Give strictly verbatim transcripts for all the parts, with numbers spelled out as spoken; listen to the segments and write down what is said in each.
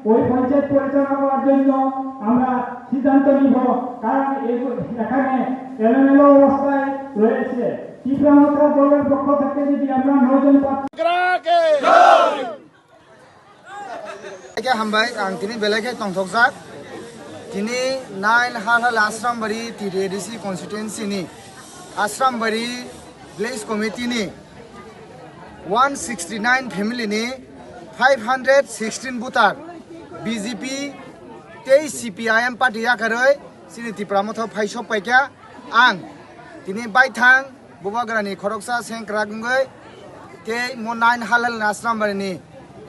ওই পঞ্চায়েত পরিচালনা করার জন্য আমরা সিদ্ধান্ত নিব, কারণ এগু-, এখানে এলোমেলো অবস্থায় রয়েছে। ত্রিপুরা মথা দলের পক্ষ থেকে যদি আমরা নয়জন প্রার্থী Belai khe hambai, ang tini belai khe tongthokjak. Tini nine Halhal Asrambari T T A D C constituency ni Asrambari village committee ni one sixty nine family ni five hundred sixteen voter B J P tei C P I M party yakarwi chini Tipra Motha phai sok paikha. Ang tini baithang Bubagrani khoroksa sengkrak wngwi tei mo nine Halhal Asrambari ni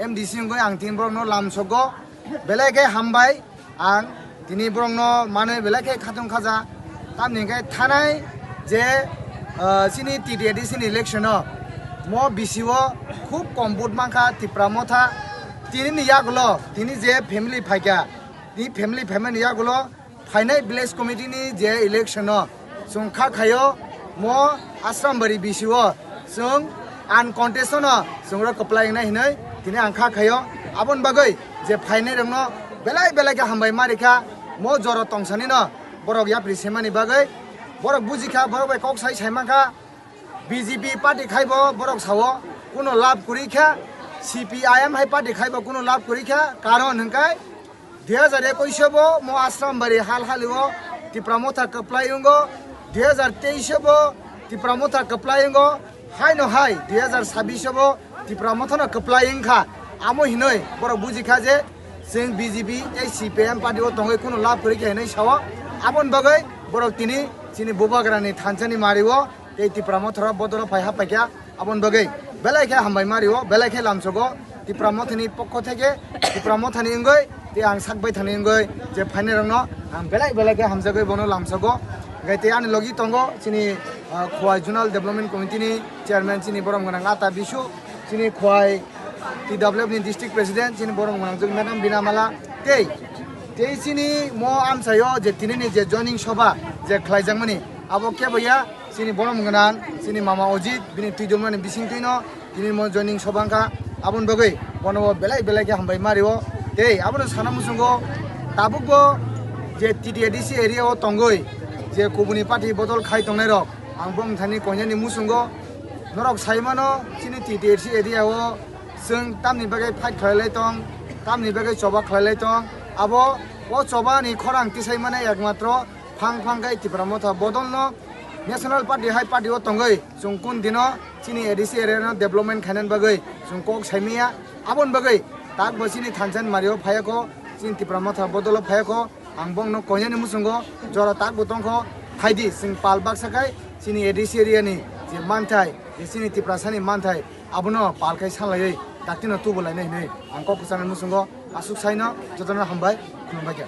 M D C wngwi ang tini borokno lamsogo. Belai khe hambai, ang tini borokno manwi belai khe khatung khaja. Tamni hwnkhe thanai je, ah, chini T T A D C ni election o mo B C o khub kom vote mankha Tipra Motha. Tini ni yagulo tini je family phaikha, tini family phaimani yagulo phainai village committee ni je election o chwng kha khaio mo Asrambari B C o chwng uncontest no chwng rok kwplai wngnai hinwi tini ang kha khaio. Aboni bagwi je phainai rokno belai belai khe hambai ma rikha mo jora tongsani no borok yapri semani bagwi. Borok bujikha, borok bai kok sai sai mankha. B J P party khaibo borok sao kuno lab kwrwi kha, C P I M hai party khaibo kuno lab kwrwi kha, karon hwnkhe dui hazar ekwis bo mo Asrambari hal halio Tipra Motha kwplai wngo, dui hazar teis bo Tipra Motha kwplai wngo, haino hai dui hazar sabis bo Tipra Motha no kwplai wngkha. Amo hinoi borok bujikha je chwng B J P tei C P I M party o tongwi kuno lab kwrwi kha hinoi sao. Aboni bagwi borok tini chini Bubagrani thansani mario tei Tipra Motha rok bodolo phai ha paikha. Aboni bagwi belai khe hambai mario, belai khe lamsogo Tipra Mothani pokho theke, Tipra Mothani wngwi tei ang sak baithani wngwi je phainai rokno ang belai belai khe hamjagwi bono lamsogo. Hwnkhe tei ani logi tongo chini, ah, Khowai Zonal Development Committee ni chairman chini borom gwnang Ata Bisu, chini Khowai T W F ni district president chini borom gwnang jwk Madam Bina Mala tei, tei chini mo amchaio je tini ni je joining soba je khlaijakmani abo kebo ya chini borom gwnang chini mama Ojit bini twidulmani bisingtwino tini mo joining soba wngkha. Aboni bagwi bono bo belai belai khe hambai mario. Tei abono sana muchungo tabukbo je T T A D C area o tongwi je kubuni party bodol khai tongnai rok ang bongthani koinani muchungo norok sai mano chini T T A D C area o chwng tamni bagwi fight khlai lai tong, tamni bagwi choba khlai lai tong. Abo o choba ni khorang tisai mane ekmatro phang phang khai Tipra Motha bodol no National Party hai party o tongwi chwng kun dino chini A D C area no development khainani bagwi chwng kok sai maya. Aboni bagwi tak bo chini thansa ni mario phaiya kho, chini Tipra Motha bodolo phaiya kho. Ang bongno koinani muchungo jora tak bo tongkho, phaidi chwng pal baksa khai chini A D C area ni je manthai, je chini Tiprasa ni manthai abono pal khai sanlaiwi daktino tubu lainai hinwi ang kok kwchangni muchungo aswk saino jotono hambai khulumbai kha.